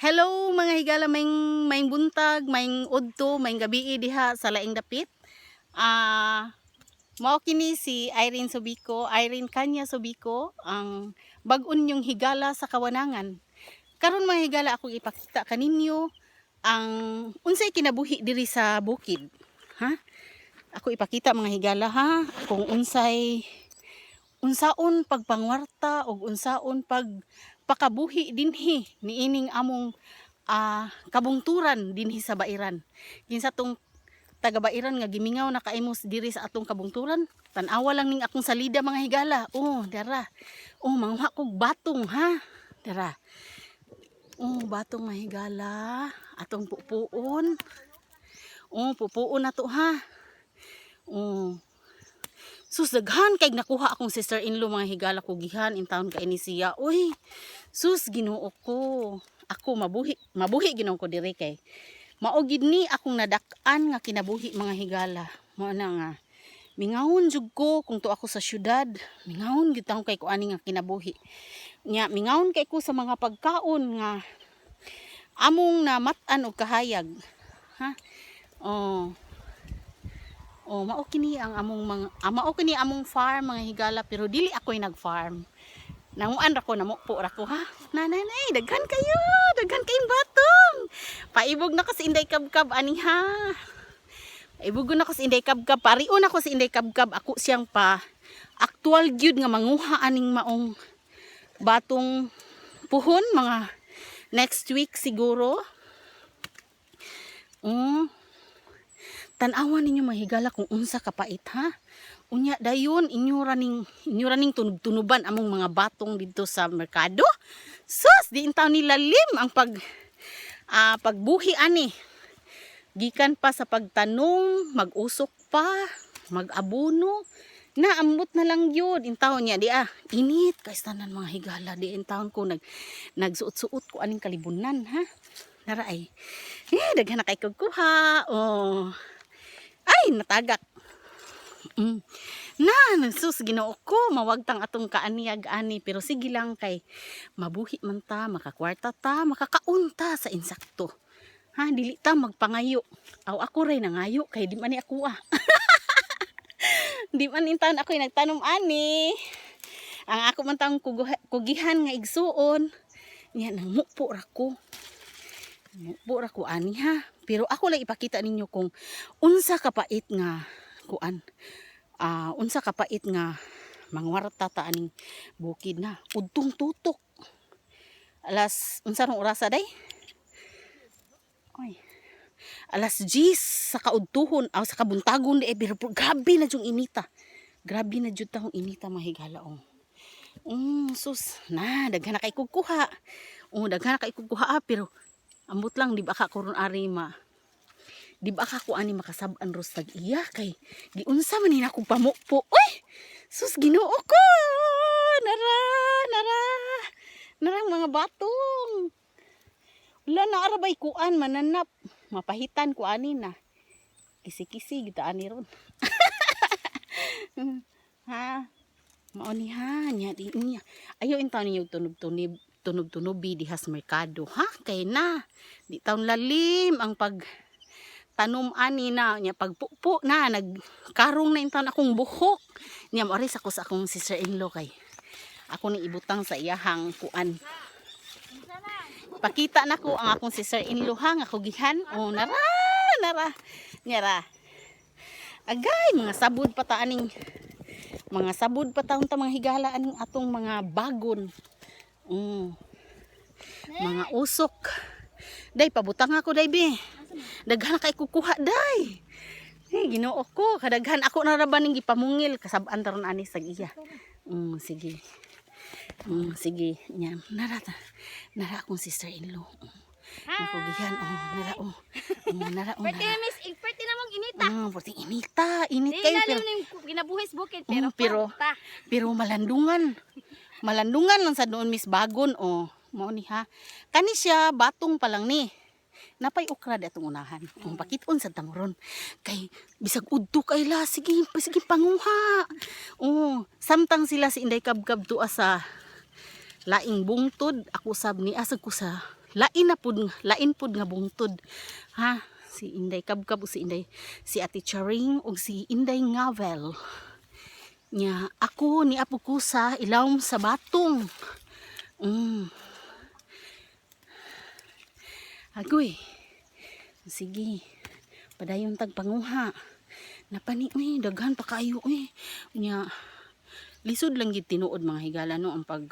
Hello, mga higala, maayong maayong buntag, maayong udto, maayong gabii diha sa laing dapit. Mao kini si Irene Sobico, Irene Kanya Sobico, ang bag-on yung higala sa kawanangan. Karon, mga higala, akong ipakita kaninyo ang unsay kinabuhi diri sa bukid. Ha? Ako ipakita, mga higala, ha, kung unsay unsaon pagpangwarta og unsaon pag pakabuhi dinhi niining among kabungturan dinhi sa Bairan. Kinsa tong taga Bairan nga gimingaw na kaimos diri sa atong kabungturan? Tan-awa lang ning akong salida, mga higala. Oh, dara. Oh, manguha kog batong, ha. Dara. Oh, batong, mga higala. Atong pupuon. Oh, pupuon na to, ha. Oh. Sus, daghan kay nakuha akong sister-in-law, mga higala, kugihan in town kay ni siya. Uy, sus, Ginoo ko. Ako mabuhi, mabuhi Ginoo ko diri kay mao gid ni akong nadak-an nga kinabuhi, mga higala. Mao na nga mingawon jud ko kung to ako sa syudad. Mingawon gid taon kay ko ani nga kinabuhi. Nya mingawon kay ko sa mga pagkaon nga among namat-an og kahayag. Ha? Oh. Oh, mao kini ang among mga mao kini among farm, mga higala, pero dili ako'y nag-farm. Nanguan ra ko, namupo ra ko, ha. Nanay, nay, daghan kayo, daghan kayong batong. Paibog na ko si Inday Kabkab ani, ha. Paibog na ko si Inday Kabkab, parion ako si Inday Kabkab, ako siyang pa aktual gyud nga manguha aning maong batong puhon mga next week siguro. Tan-awa ninyo, mga higala, kung unsa kapait, ha. Unya dayon inyo ra ning tunob-tunuban among mga batong didto sa merkado. Sus, di intaw nilalim ang pagbuhi ani. Gikan pa sa pagtanong, mag-usok pa, mag-abono. Na ambot na lang yun. Intaw niya di init kay tanan, mga higala, di intawon ko nagsuot-suot ko aning kalibunan, ha. Nara ay. Eh, daghan na kay kog kuha. Oh. Ay, natagak. Na, sus, Ginoo ko, mawagtang atong kaaniyag ani, pero sige lang kay mabuhi man ta, makakwarta ta, makakaon ta sa insakto. Ha, dili ta magpangayo. Aw, ako ray nangayo kay di man ni ako ah. Di man intaon ako'y nagtanom ani. Ang ako man taong kugihan nga igsuon. Nya nang mupo ra ko. Mupo ra ko ani, ha. Pero ako lang ipakita ninyo kung unsa kapait nga kuan. Unsa kapait nga mangwarta ta aning bukid na. Udtong tutok. Alas unsa rong orasa day? Oy. Alas 10 sa kaudtuhon aw sa kabuntagon di eh, pero grabe na jung inita. Grabe na jud taong inita, mga higala, oh. Sus, na daghan na kay kukuha. Oh, daghan na kay kukuha ah, pero ambot lang di ba ka karon ari ma. Di ba ka ko ani makasab-an ros tag iya kay giunsa man ni akong pamupo. Uy! Sus, Ginoo ko. Nara, nara. Narang mga batong. Wala na arabay kuan mananap. Mapahitan ko ani na. Kisi-kisi gita ani ron. Ha? Mao ni, ha, nya di niya. Ayaw intaw ninyo tunog-tunog tunog-tunobi diha sa merkado, ha, kay na di taon lalim ang pag tanom ani na. Nya pagpupo na, nagkarong na intawn akong buhok. Nya mo ako sa akong sister-in-law kay ako ni ibutang sa iyahang kuan. Pakita na ko ang akong sister-in-law, ha, nga kugihan. Oh, nara, nara, nyara. Agay, mga sabod pa ta aning mga sabod pa taon ta, mga higala, aning atong mga bagon. Mga usok. Day, pabutang ako, day, be. Daghan kay kukuha, day. Eh, Ginoo ko, kadaghan ako na ra ba ning gipamungil, kasab-an taron ani sa iya. Sige. Sige. Nya, nara ta. Nara akong sister-in-law. Ang kugihan, oh, nara oh. Oh, nara oh, Pwede nara. miss, pwede namang inita. Pwede inita, init Di kayo lalim pero na yung ginabuhis bukid pero, kwarta. Pero malandungan. Malandungan lang sa doon, Miss Bagon, oh. Mao ni, ha. Kani siya batong pa lang ni. Napay okra di atong unahan. Kung pakiton sa tamoron kay bisag udto kay la, sige sige panguha. Oh, samtang sila si Inday Kabkab tuwa sa laing bungtod, ako sab ni asag ko sa Lain na pud, lain pud nga bungtod. Ha, si Inday Kabkab o si Inday, si Ate Charing ug si Inday Ngavel. Nya ako ni apo ko sa ilawom sa batong. Agoy. Sige. Padayon tag panguha. Napani uy, daghan pa kayo uy. Nya lisod lang gid tinuod, mga higala, no, ang pag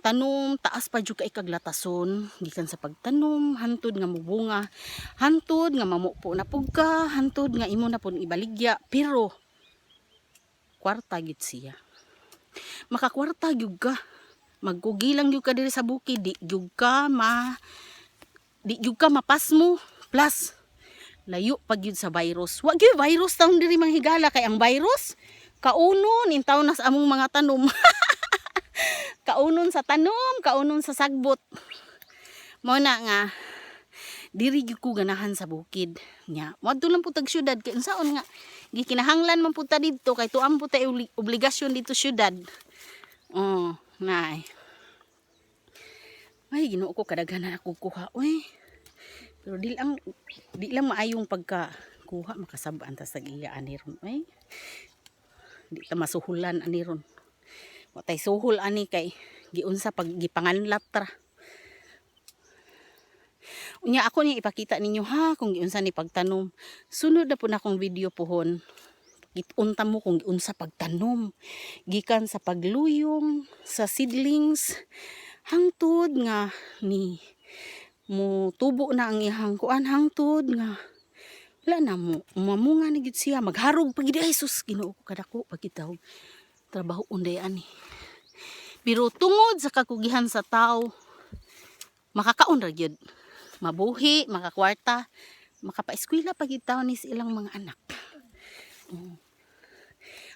tanom, taas pa jud kay kaglatason gikan sa pagtanom hantod nga mubunga, hantod nga mamupo na pug ka, hantod nga imo na pud ibaligya, pero kwarta gyud siya. Makakwarta gyud ka, magkugi lang gyud ka diri sa bukid, di gyud ka mapasmo, plus layo pa gyud sa virus. Wa gyud virus taon diri, mga higala, kay ang virus kaunon in taon na sa among mga tanom, kaunon sa tanom, kaunon sa sagbot. Mao na nga diri gyud ko ganahan sa bukid nya. Moadto lang pud tag syudad kay unsaon nga gikinahanglan man pud ta didto kay tuan pud tay obligasyon dito syudad. Oh, nay. Ay, Ginoo ko, kadaghanan ako kuha uy. Pero di lang maayong pagka kuha, makasab-an ta sa iya ani ron uy. Di ta masuhulan ani ron. Wa tay suhol ani kay giunsa pag gipanganlat ra. Unya ako niya ipakita ninyo ha kung giunsa ni pagtanom. Sunod na po na akong video pohon. Gitunta mo kung giunsa pagtanom. Gikan sa pagluyong, sa seedlings, hangtod nga ni mo tubo na ang iyang kuan, hangtod nga wala na mo mamunga na gyud siya, magharog pa gid. Ay sus, Ginoo ko, kadako pa gid taw trabaho unday ani, pero tungod sa kakugihan sa tao, makakaon ra gyud, mabuhi, makakwarta, makapaeskwela pa gyud taon ni sa ilang mga anak.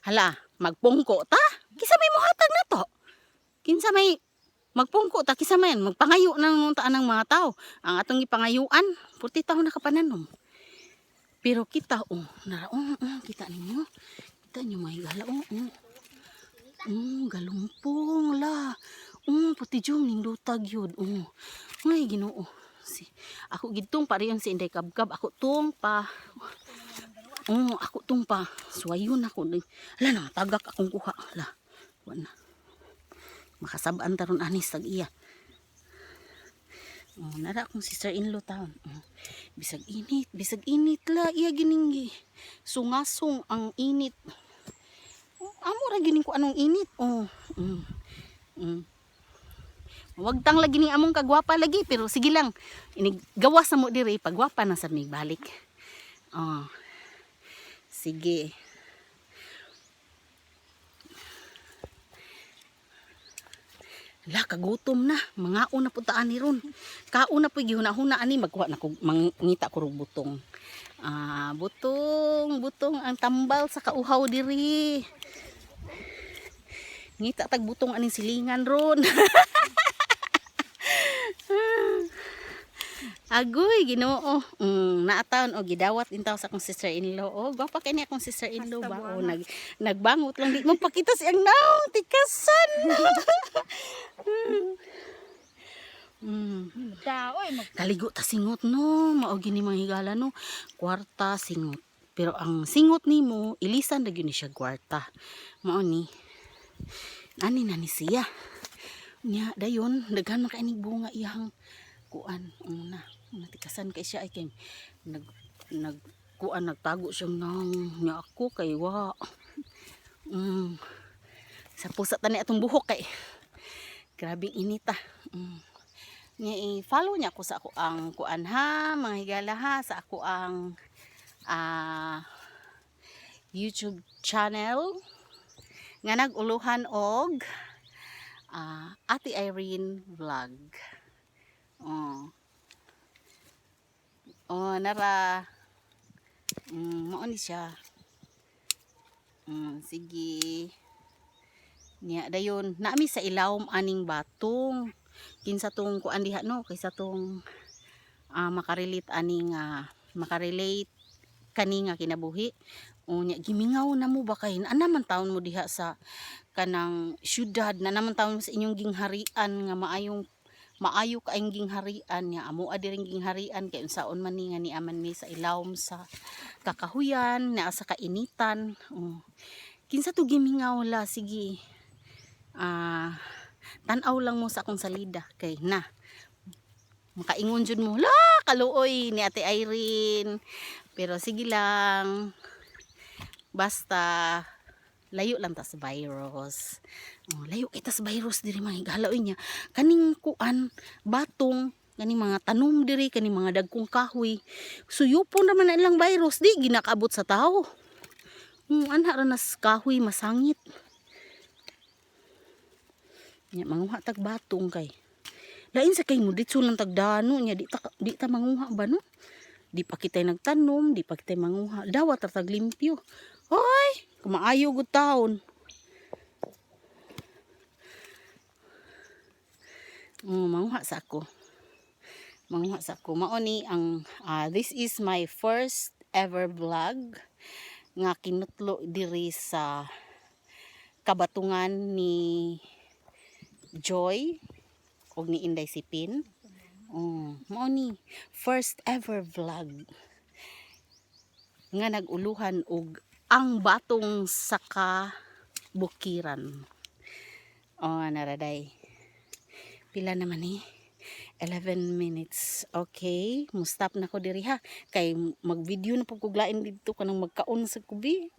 Hala, magpungko ta? Kinsa may muhatag na to? Kinsa may magpungko ta? Kinsa may magpangayo ng taan ng mga tao? Ang atong gipangayuan, 40 taon na kapananom. Pero kita, oh, nara, oh, kita ninyo. Kita niyo may gala, oh. Oh, galumpong la. Oh, puti jud nindutag yun. Oh. Ay, Ginoo. Si ako gidtong pareyon si Inday Kabkab, ako tong pa. Oh, ako tong pa. Suwayon ako. Ala na, tagak akong kuha. Ala. Wa na. Makasab-an taron anis tag iya. Oh, nara akong sister-in-law taon. Oh, bisag init la, iya gining sungasong ang init. Oh, amo ra gining ko anong init. Oh. Wag tang lagi ning among kagwapa lagi, pero sige lang. Inig gawas na mo diri, pagwapa na sa mig balik. Oh. Sige. La, kagutom na. Mga una po taan ni ron. Kauna po gihuna-huna ani magkuha na ko mangita ko rog butong. Ah, butong, butong ang tambal sa kauhaw diri. Ngita tag butong aning silingan ron. Agoy, Ginoo. Naataon o gidawat intaw sa akong sister-in-law. Oh, gwapa kay ni akong sister-in-law ba? Oh, nagbangot lang di mo pakita siyang naong tikasan. Da, oy, mag Kaligo ta singot no, mao gini mga higala no. Kwarta singot. Pero ang singot nimo, ilisan na gyud ni siya kwarta. Mao ni. Ani na ni siya. Nya dayon daghan man kay bunga iyang kuan una. Natikasan kay siya ay kay nag nag kuan, nagtago siya nang nya ako kay wa. Sa pusa tani atong buhok kay grabe inita. Nga i-follow niya ako sa ako ang kuan ha, mga higala ha, sa ako ang YouTube channel nga nag-uluhan og Ate Irene Vlog. Oh. Oh, nara. Mao ni siya. Sige. Niya dayon naami sa ilawom aning batong, kinsa tong kuan diha no, kaysa tong makarelate aning makarelate kani nga kinabuhi. Unya gimingaw na mo ba kay ana man taon mo diha sa kanang syudad na naman taon mo sa inyong gingharian nga maayong Maayo kaayong gingharian nga amo diring gingharian kay unsaon man ni nga ni aman mi sa ilawom sa kakahuyan, naa sa kainitan. Oh. Kinsa to gimingaw la? Sige. Ah, tan-aw lang mo sa akong salida kay na makaingon jud mo la, kaluoy ni Ate Irene. Pero sige lang, basta layo lang ta sa virus. Oh, layo kita sa virus diri, mga higala. Niya kaning kuan, batong kaning mga tanom diri, kaning mga dagkong kahoy, suyupon naman na ilang virus, di ginakaabot sa tao. Anha ra nas kahoy, masangit nya. Manguha tag batong kay lain sa kay mo ditso lang tagdano nya, di ta manguha ba, no? Di pa kitay nagtanom, di pa kitay manguha, dawat ra tag limpyo. Hoy, kumaayo gud taon. Oh, manguha sa ako. Manguha sa ako. Mao ni ang this is my first ever vlog nga kinutlo diri sa kabatungan ni Joy og ni Inday Sipin. Oh, mao ni first ever vlog nga nag-uluhan og ang batong sa kabukiran. Oh, naraday. Pila naman eh? 11 minutes. Okay, mo-stop na ko diri ha. Kay mag-video na pud kog lain didto kanang magkaon sa kubi.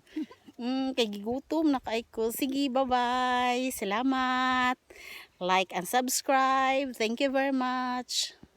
Kay gigutom na kay ko. Sige, bye-bye. Salamat. Like and subscribe. Thank you very much.